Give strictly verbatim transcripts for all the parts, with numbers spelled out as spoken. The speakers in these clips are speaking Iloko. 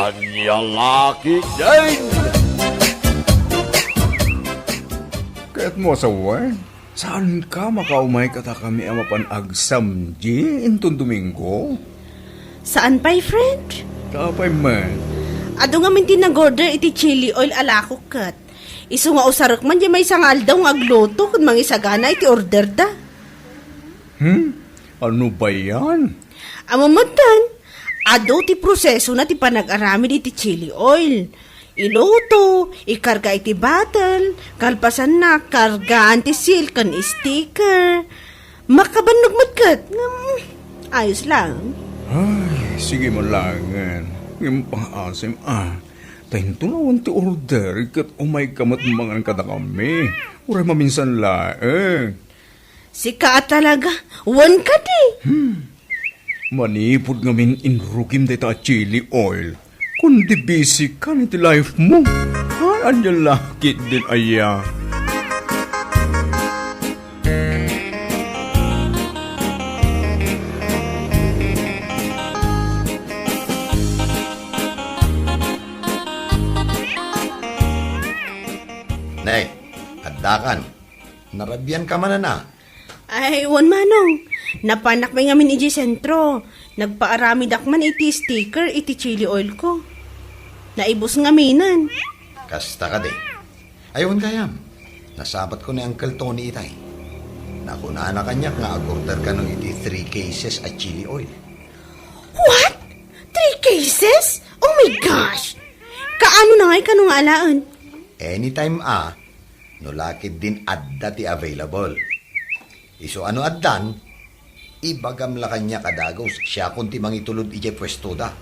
Ania la ketdin? Ket mo, asawa, saanka makaumay kadakami a mapan agsamdi inton Domingo? Saan pay, friend? Apay man? Adu ngamin ti nag-order iti chili oil a lakok ket. Isu nga usarek man diay maysa nga aldaw nga agluto ken mangisagana iti orderda. Hmm? Ano ba yan? Ammom metten, adu ti prosesona ti panag-aramid iti chili oil. Iluto, ikarga iti bottle, kalpasanna, kargaan ti seal ken sticker. Makabannog met ket, ngem, ayos lang. Ay, sige man laengen. Ngem pangaasim, ah. Ta inton awan ti order, ket umayka met mangan kadakami. Uray maminsan laeng. Sika a talaga, wen kadi? Hmm. Manipud ngamin inrugim dayta a chili oil. Kundi busy ka iti life mo. Ay, ania la ketdin aya. Nay, addakan. Narabian ka man, ana? Ay, wen manong. Napanak met ngamin idiay sentro. Nagpaaramidak man iti sticker iti chili oil ko. Naibus ngaminen. Kasta kadi. Ay, wen gayam. Nasabatko ni Uncle Tony itay. Nakunana kaniak nga agorder kano iti three cases a chili oil. What? Three cases? Oh my gosh! Kaano na ngay kano nga alaen? Anytime a, no la ketdin adda ti available. Isu a no addan, ibagam la kaniak a dagus, siakon ti mangitulod idiay puestoda.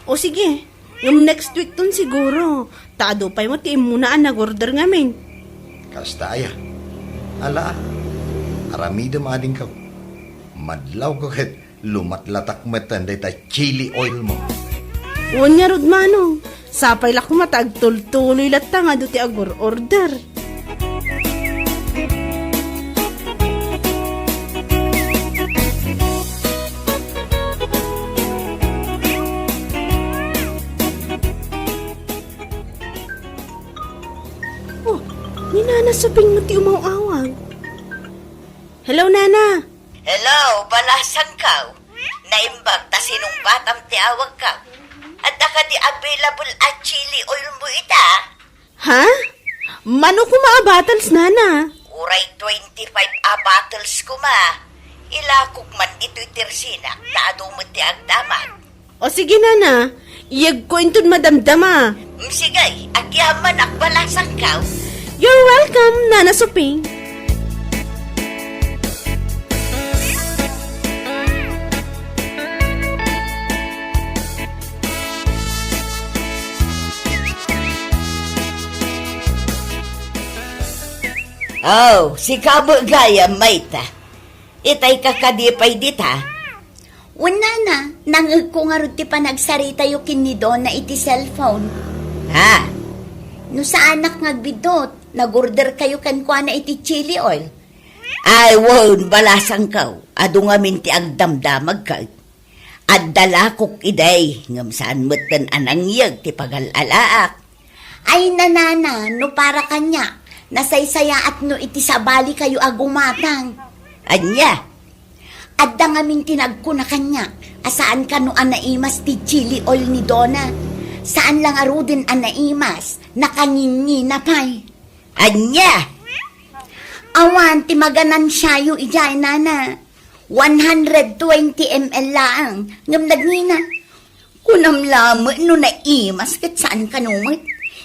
O sige, ngem next week ton siguro, ta adu pay met ti immuna a nag-order ngamin. Kasta aya. Ala, aramidem adingko. Madlawko ket lumatlatak met dayta chili oil mo. Wen ngarud, manong. Sapay la koma ta agtultuloy latta nga adu ti agor-order. Oh, ni Nana Suping met ti umaw-awag. Hello, Nana. Hello, balasangko. Naimbag ta sinungbatam ti awagko. Adda kadi available a chili oil mo ita? Ha? Mano koma a bottles, Nana? Uray twenty-five a bottles koma. Ilakok man itoy tersinak ta adu met ti agdamag. O sige, Nana. Iyegko inton madamdama. Mm, sige, agyamanak, balasangko. You're welcome, Nana Suping. Oh, sika met gayam, Mayta. Itay ka kadi pay dita? Wen, Nana, nangngegko ngarud ti panagsaritayo ken ni Donna iti cellphone. Ha? No saanak nga agbiddut, nag-order kayo kenkuana iti chili oil. Ay, wen, balasangko. Adu ngamin ti agdamdamagko. Adda lakok idi, ngem saan metten a nangyeg ti pagal-alaak. Ay, Nana, no para kaniak, nasaysayaatno iti sabali kayo a gumatang. Ania? Adda ngamin ti nagkuna kaniak a saan kano a naimas ti chili oil ni Donna. Saan la ngaruden a naimas, nakangingina pay. Ania? Awan ti maganansiayo idiay, Nana. One hundred twenty M L laeng, ngem nagngina. Kunam lamet no naimas ket saan kano met.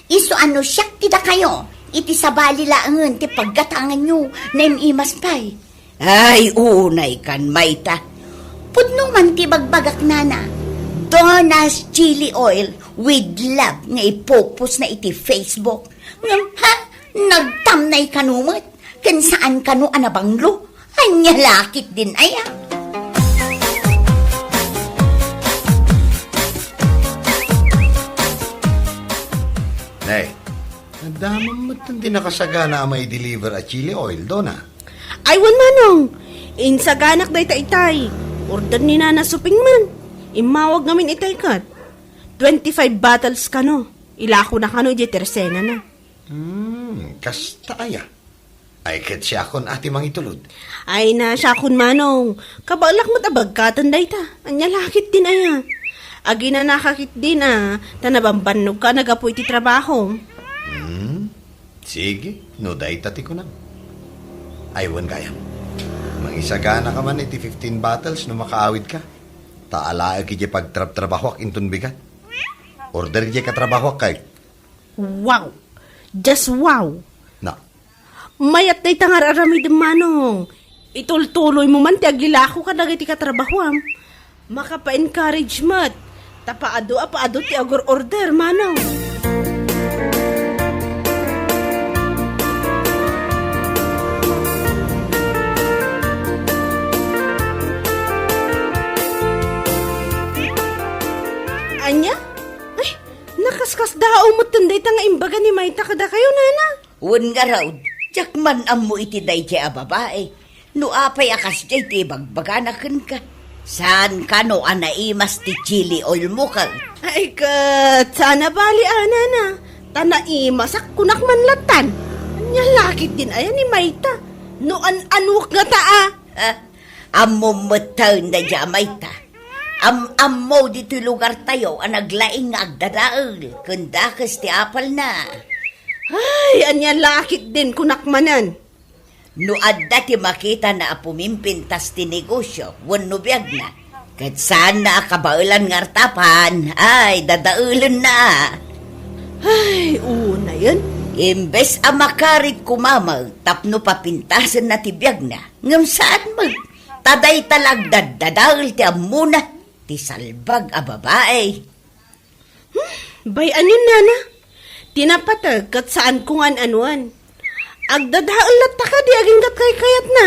Isu a no siak ti dakayo, iti sabali laengen ti paggatanganyo, naim-imas pay. Ay, unay kan, Mayta. Pudno man ti bagbagak, Nana. Donna's Chili Oil with Love nga ipopostna iti Facebook. Ngem, ha? Nagtamnay kano met? Ken saan kano a nabanglo? Ania la ketdin aya? Nay, adda man met ti nakasagana a mai-deliver a chili oil, Donna? Ay, wen, Manong. Insaganak dayta itay. Order ni Nana Suping man. Immawag ngamin itay ket. Twenty-five bottles kano. Ilakona kano idiay tersenana. Hmm, kasta aya. Ay, ket siakon a ti mangitulod. Ay na, siakon, Manong. Kabaelak met a bagkaten dayta. Ania la ketdin aya? Aginanaka ketdin a, ta nabambannogka a naggapu iti trabahom. Hmm? Sige, no dayta ti kunam. Ay, wen gayam. Mangisaganaka man iti fifteen bottles no makaawidka. Ta alaek idiay pagtrabtrabahoak inton bigat. Order idiay katrabahoak kay. Wow! Just wow! Na. Mayat dayta nga ar-aramidem, Manong. Itultuloymo man ti agilakoka dagiti katrabahoam. Makapa-encourage met. Ta paadu a paadu ti agur-order, Manong. Ania? Ay, nakaskasdaaw metten dayta nga imbaga ni Mayta kadakayo, nana. Wen ngarud, diak man ammo iti daydiay a babai. No apay a kasdiay ti ibagbagana kenka. Saan kano a naimas ti chili oil mo ket? Ay ket, saan a bali, a, nana. Ta naimasak, kunak man lattan. Ania la ketdin aya ni Mayta? No an-anuek ngata, a. Ah, ammom metten daydiay a Mayta. Am-ammo ditoy lugartayo a naglaing nga agdadael ken dakes ti apalna. Ay, ania la ketdin, kunak manen. No adda ti makitana a pumimpintas ti negosio wenno biagna, ket saanna a kabaelan nga artapan, ay, dadaelenna. Ay, unayen. Imbes a makarit koma met tapno papintasenna ti biagna, ngem saan met, ta dayta la agdaddadael ti ammona, ti salbag a babai. Hmm, bay-anen, nana. Ti napateg ket saanko nga an-anuan. Agdadael latta kadi agingga ti kaykayatna.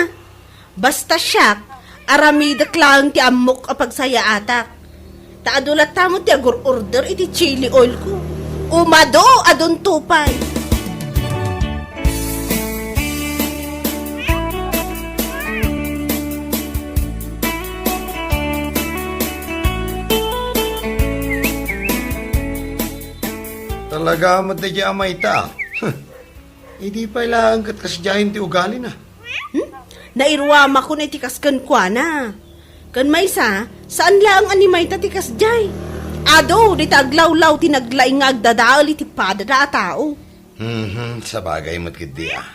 Basta siak, aramidek laeng ti ammok a pagsayaatak. Ta adu latta met ti agur-order iti chili oilko. Umadu, adunto pay. Talaga met daydiay a Mayta. Huh. Idi pay laeng ket kasdiayen ti ugalina. Hmm? Nairuamakon iti kas kenkuana. Ken maysa, saan laeng a ni Mayta ti kasdiay. Adu, dita aglawlaw ti naglaing nga agdadael iti padada a tao. Mhm, sabagay met ketdi a.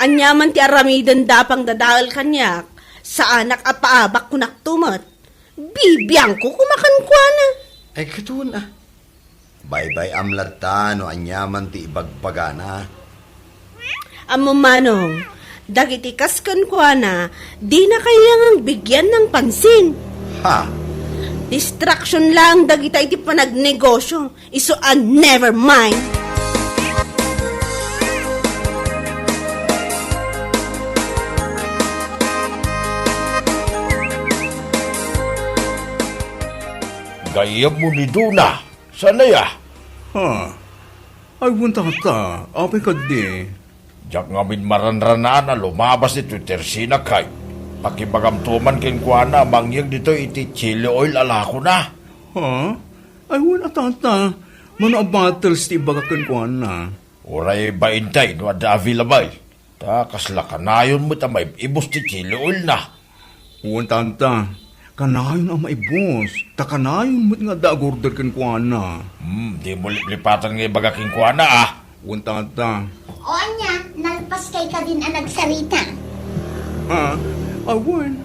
Ania man ti aramidenda a pangdadael kaniak, saanak a paabak kunakto met. Bibiangko koma kenkuana. Ay, ket wen a. Baybay-am latta no ania man ti ibagbagana. Ammom, Manong, dagiti kas kenkuana, dina kailangan bigyan ng pansin. Ha? Distraction lang dagita iti panagnegosyo. Isu a never mind. Gayyemmo ni Dona, saan aya? Ha? Ay, wen, tata, apay kadi? Diak ngamin maranranaan a lumabas ditoy tersinak, hay. Pakibagamto man kenkuana a mangyeg ditoy iti chili oil a lakona. Ha? Ay, wen a, tata. Mano a bottles ti ibaga kenkuana? Uray bainte no adda available. Ta kasla kanayon met a maib-ibus ti chili oilna. Wen, tata. Kanayon a maibus. Ta kanayon met nga adda agorder kenkuana. Hmm, dimo liplipatan nga ibaga kenkuana, a. Wen, tata. O ania, nalpaskay kadin a nagsarita? Ha? Awan,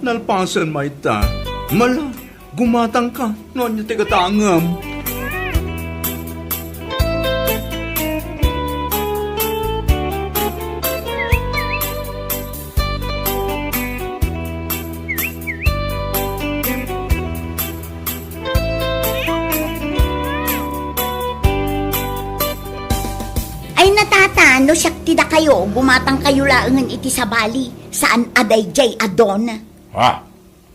nalpasen mayta. Mala, gumatangka no ania ti gatangem. Ay, na, tata, no siak ti dakayo, gumatangkayo laengen iti sabali, saan a daydiay a don. Ha?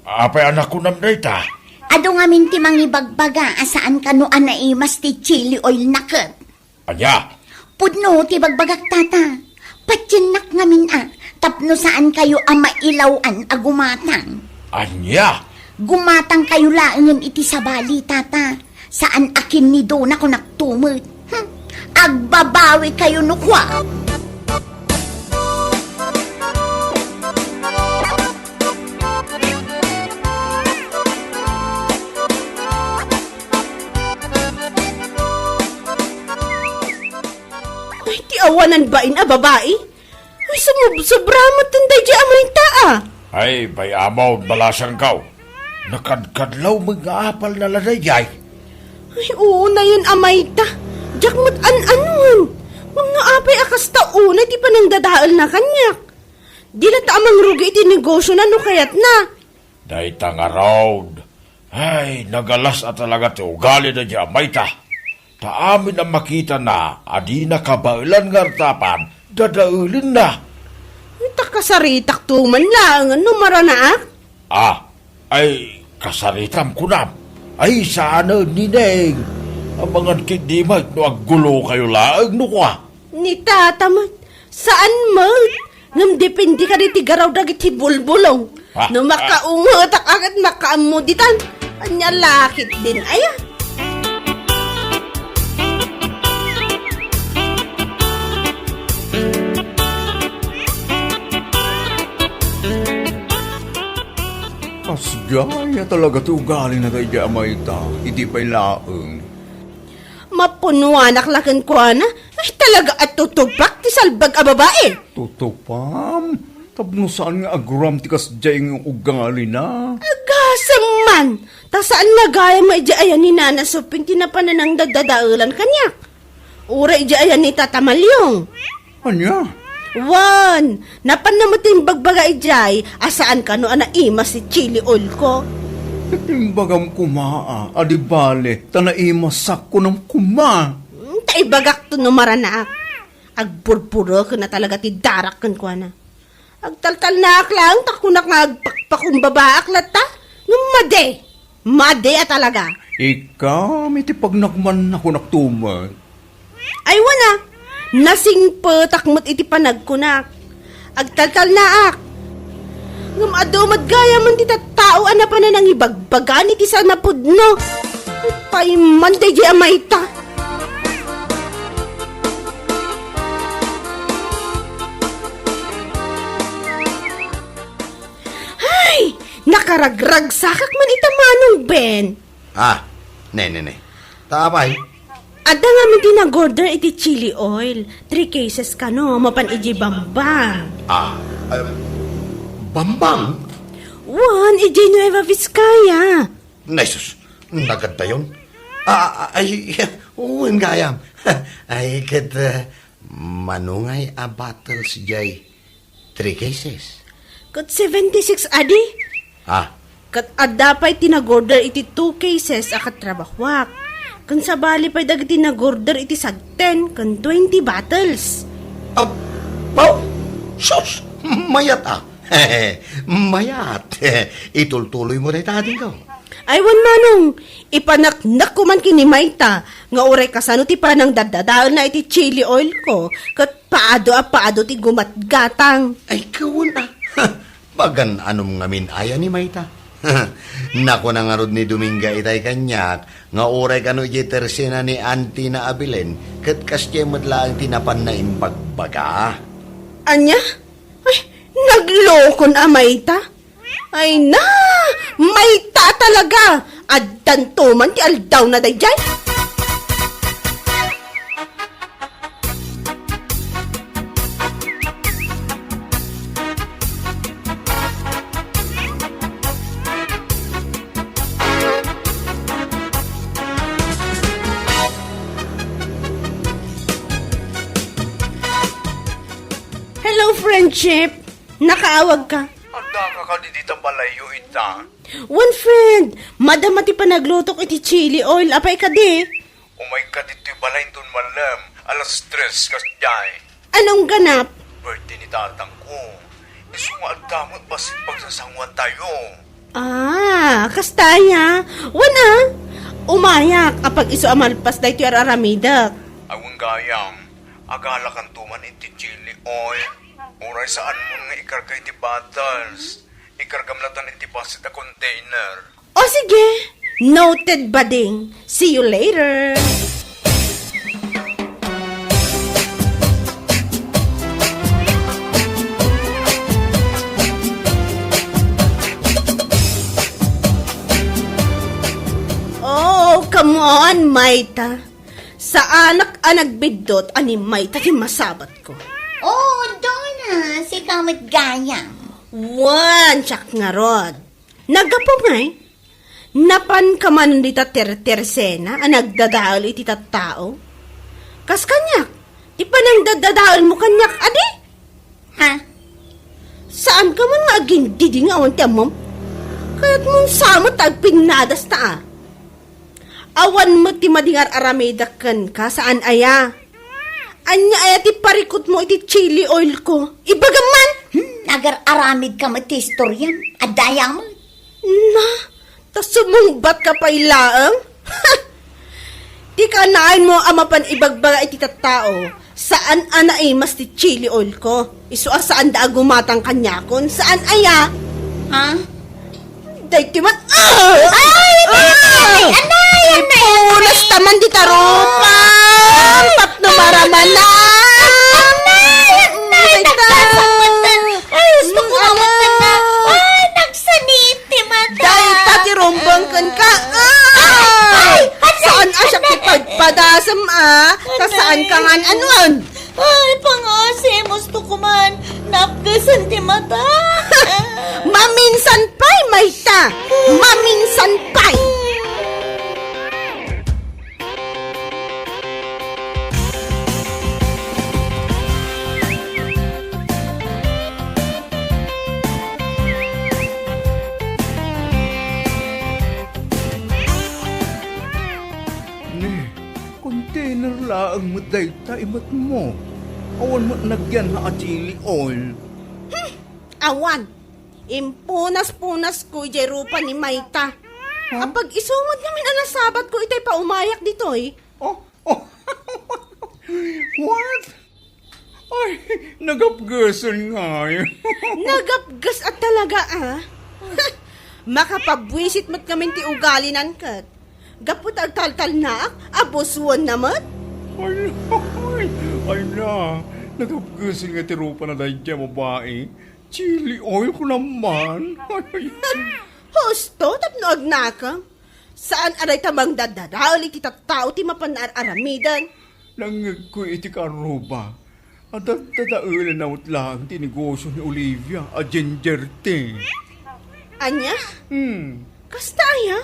Apay a nakunam dayta? Adu ngamin ti mangibagbaga a saan kano a naimas ti chili oil na ket. Ania? Pudno ti bagbagak, tata. Patiennak ngamin a, tapno saan kayo a mailaw-an a gumatang. Ania? Gumatangkayo laengen iti sabali, tata. Saan a kinnidona, kunak tumet. Hmm. Agbabawikayo no kua. Ay, ti awanan bain a babai. Ay, sumubsobra met daydiay a mayta, a. Ay, bay-am, balasangko. Nakadkadlaw met nga apalna la daydiay. Ay, unayen a mayta. Diak met an-anuan. Ngem no apay a kasta unay ti panangdadaelna kaniak. Di latta a mangrugi iti negosiona no kayatna. Dayta ngarud, ay, nagalas a talaga ti ugali daydiay a mayta. Ta amin a makitana a dina kabaelan nga artapan, dadaelenna. Ay, ta kasaritakto man laengen no maranaak. Ah, ay, kasaritam kunam. Ay, saan, Nineng. Amangan ketdi met no aggulokayo laeng no kua. Ni tata met, saan met. Ngem depende kadi ti garaw dagiti bulbulong. Ah, no ah. Makaungetak a ket makaammo ditan, ania la ketdin aya? Kasdiay a talaga ti ugalina daydiay a mayta, idi pay laeng. Mapunuanak la kenkuana. Ay, talaga a tutupak ti salbag a babai. Tutupam? Tapno saan nga aguram ti kasdiay nga ugalina? Agasem man! Ta saan nga gayam nga idiay aya ni Nana Suping ti napananang daddadaelan kaniak. Uray idiay aya ni Tata Malyong. Ania? Wen, napanna met ti imbagbaga idiay a saan kano a naimas ti chili oil ko. Ket imbagam koma a, a di bale, ta naimasak kunam koma. Hmm, ta ibagakto no maranaak. Agburbureken a talaga ti darak kenkuana. Agtaltalnaak laeng ta kunak nga agpakpakumbabaak latta. Ngem madi. Madi a talaga. Ikam iti pagnakman a kunak tumet. Ay, wen a, nasingpetak met iti panagkunak. Agtaltalnaak. Ngem adu met gayamen ti tattao a napan a nangibagbagan iti sanapudno. Payman daydiay a mayta. Ay! Nakaragragsakak man ita, Manong Ben. Ah, ne, ne, ne. Ta apay? Adda ngamin ti nag-order iti chili oil. Three cases kano, mapan idiay Bambang. Ah, eh, Bambang? Wen, idiay Nueva Vizcaya. Nay sus, nagad dayon. Ah, ah, ay, wen gayam. Ay, ket, eh, mano ngay a bottles diay three cases? Ket seventy-six a di? Ah. Ket adda pay ti nag-order iti two cases a katrabahuak. Ken sabali pay dagiti nag-order iti sagten ken twenty bottles. Apo! Sus! Mayat a! Mayat! Itultuloymo dayta, adingko. Ay, wen, Manong, ipaneknek ko man ken ni Mayta nga uray kasano ti panangdaddadaelna iti chili oil ko, ket paado a paado ti gumatgatang. Ay, kawen a. Pagan-anom ngamin aya ni Mayta. Nakuna ngarud ni Dominga itay kaniak nga uray kano idiay tersena ni Auntie na a bilen, ket kasdiay met laeng ti napanna imbagbaga. Ania? Ay, naglokon a Mayta? Ay na! Mayta talaga! Addanto man ti aldawna daydiay? Hello, friendship! Nakaawag ka? Adda ka kadi dita balayyo ita? Wen, friend, madama ti panaglutok iti chili oil. Apay kadi? Umay ka ditoy balay inton malem, alas tres kasdiay. Anong ganap? Birthday ni tatangko. Isu nga adda met bassit pagsasanguan tayo. Ah, kasta aya. Wen a, umayak, apag-isu a malpas daytoy ar-aramidek. Awan gayam, agalakanto man iti chili oil. Uray saan mo nga ikarga iti bottles. Ikargam latan iti bassit a container. O sige, noted, bading. See you later. Oh, come on, Mayta. Saanak a nagbiddut a ni Mayta ti masabatko. Oh, Dona, sika met gayam. Wan, siak ngarud. Naggapu ngay? Napanka man dita tertersena a nagdadael iti tattao? Kas kaniak, ti panangdadadaelmo kaniak, adi? Ha? Saanka man nga agindidinga awan ti ammom? Kayatmon sa met ta agpinnadasta a. Awan met ti madi nga ar-aramidek kenka, saan aya? Ania aya ti parikutmo iti chili oil ko? Ibagam man! Hmm, nagar-aramidka met ti istoriam. Adda aya met. Na, ta sumungbatka pay laeng? Ti kanayon mo a mapan ibagbaga iti tattao, saan a naimas ti chili oil ko. Isu a saanda a gumatang kaniakon. Saan aya? Ha? Daytoy man. Ah! Ay, anay, anay, anay, anay. Ipunas ta man dita rupa. Tapno maramana. Anay, anay, nagkasangpatan. Ay, gusto ko mamatan na. Ay, nagsanit ti mata. Dayta ti rumbeng kenka. Ah! Ay, anay, saan a siak ti anay, padpadasem a? Ta saan ka ngan anuan? Ay, pangasim, gusto ko man napgesen ti mata. Maminsan pay, Mayta! Maminsan pay! Ni, container laeng met dayta imetmo. Awan met nagyan a chili oil. Hmm, awan. Impunas-punasko idiay rupa ni Mayta. Huh? Apag-isu met ngamin a nasabatko itay paumayak ditoy. Oh, oh. What? Ay, nagapgesen ngay. Nagapges a talaga, ah. Makapabwisit met ngamin ti ugalinan ket. Gapu ta agtaltalnaak, abusuenna met. Ay, ay, ay na, nagapgesen nga ti rupa na daydiay a babai. Chili oil ko naman. Husto tapno agnakem. Saan a dayta mangdadadael iti tattao ti mapan ar-aramiden? Nangngegko iti kaarruba a daddadaelenna met laeng ti negosio ni Olivia a ginger tea. Ania? Hmm. Kasta aya?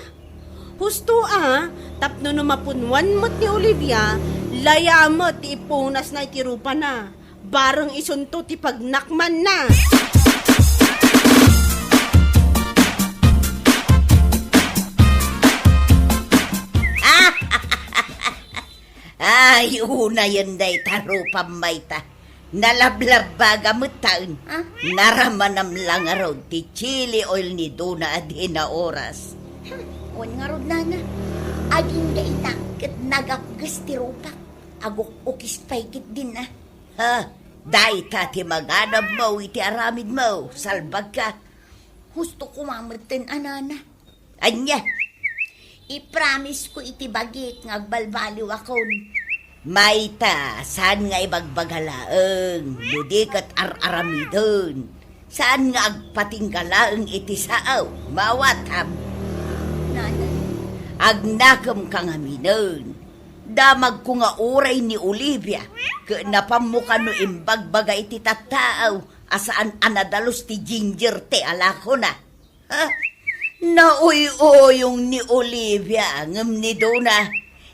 Husto a, tapno no mapunwan met ni Olivia, laya met ti ipunasna iti rupana. Bareng isunto ti pagnakmanna. Ay, unayen dayta rupam, Mayta. Nalablabbaga met taen. Ah? Naramanam la ngarud ti chili oil ni Dona a di naoras. Hmm, wen ngarud, nana. Agingga ita ket nagapges ti rupak. Aguk-ukis pay ketdin, ah. Ha? Dayta ti manganabmo iti aramidmo, salbagka. Husto koma metten a nana. Ania? Ipromisko iti bagik nga agbalbaliwakon. Mayta, saan nga ibagbaga laeng, no di ket ar-aramiden. Saan nga agpatingga laeng iti saaw, maawatam. Nana. Agnakemka ngaminen. Damagko nga uray ni Olivia, ket napanmo kano imbagbaga iti tattaaw a saan a nadalus ti ginger tea a lakona. Ha? Nauy-uyong ni Olivia ngem ni Dona,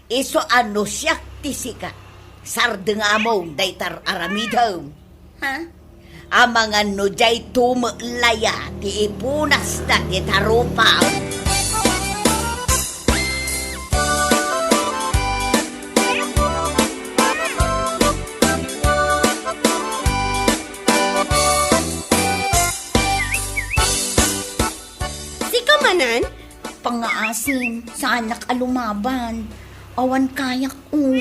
isu a no siak ti sika, sardengamo dayta ar-aramidem. Ha? Amangan no diay tumeklaya ti ipunasda ti tarupa. Sika manen? Pangaasim, saanak a lumaban. Awan kayak, oh.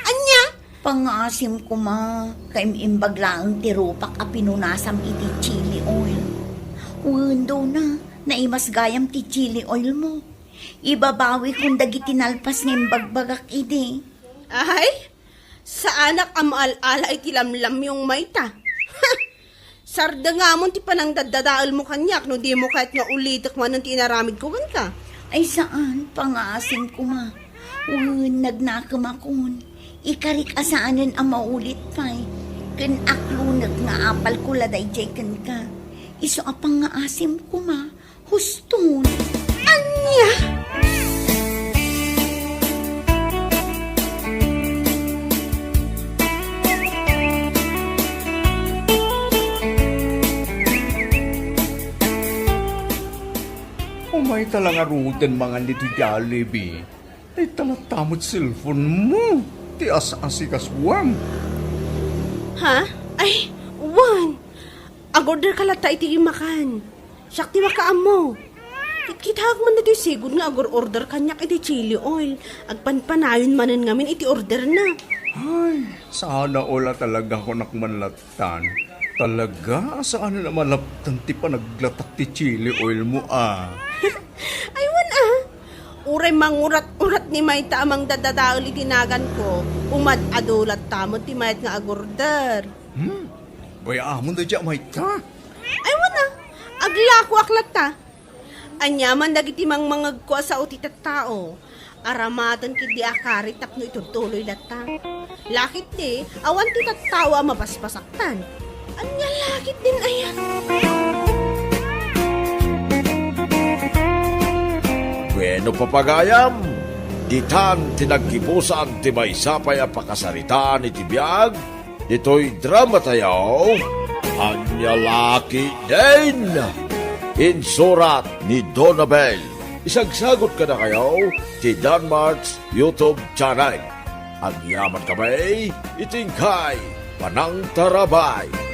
Ania? Pangaasim koma, kaim-imbag laeng ti rupak a pinunasam iti chili oil. Wen, Dona, naimas gayam ti chili oil mo. Ibabawikon dagiti nalpas nga imbagbagak idi. Ay, saanak a maal-ala iti lamlamyong mayta. Sardengamon ti panangdaddadaelmo kaniak no dimo kayat nga ulitek manen ti inaramidko kenka. Ay saan, pangaasim koma. Wen, nagnakemakon. Ikarik a saanen a maulit pay. Ken aklonek nga apalko la daydiay kenka. Isu a pangaasim koma. Huston. Ania? Umay ta la ngaruden mangan ditoy Jollibee. Ay, talatta met cellphone mo. Ti as-asikasuam. Ha? Ay, wen. Agorder ka latta iti makan. Siak ti makaammo. Kitkitaek man ditoy sigud nga agor-order kaniak iti chili oil. Agpanpanayon manen ngamin iti order na. Ay, sana all a talaga kunak man lattan. Talaga, saan a malaptan ti panaglatak ti chili oil mo, ah. Ay, wen, ah. Uray mangurat-urat ni mayta a mangdadadael iti naganko, umad-adu latta met ti mayat nga agorder. Hmm? Bay-amon daydiay a mayta? Ay, wen, ah. Aglakoak latta. Aniaman dagiti mangmangegko a sao ti tattao. Aramaten ketdi a kari tapno itudtuloy latta. Laketdi, awan ti tattao a mabasbasaktan. Ania laketdin aya? Bueno, papagayam, ditan ti naggibusan ti maysa pay a pakasaritaan iti biag ditoy dramatayo, Ania Laketdin! Insurat ni Donabel. Isagsagut kadakayo ti Danmark's YouTube channel. Agyamankami iti inkay panangtarabay.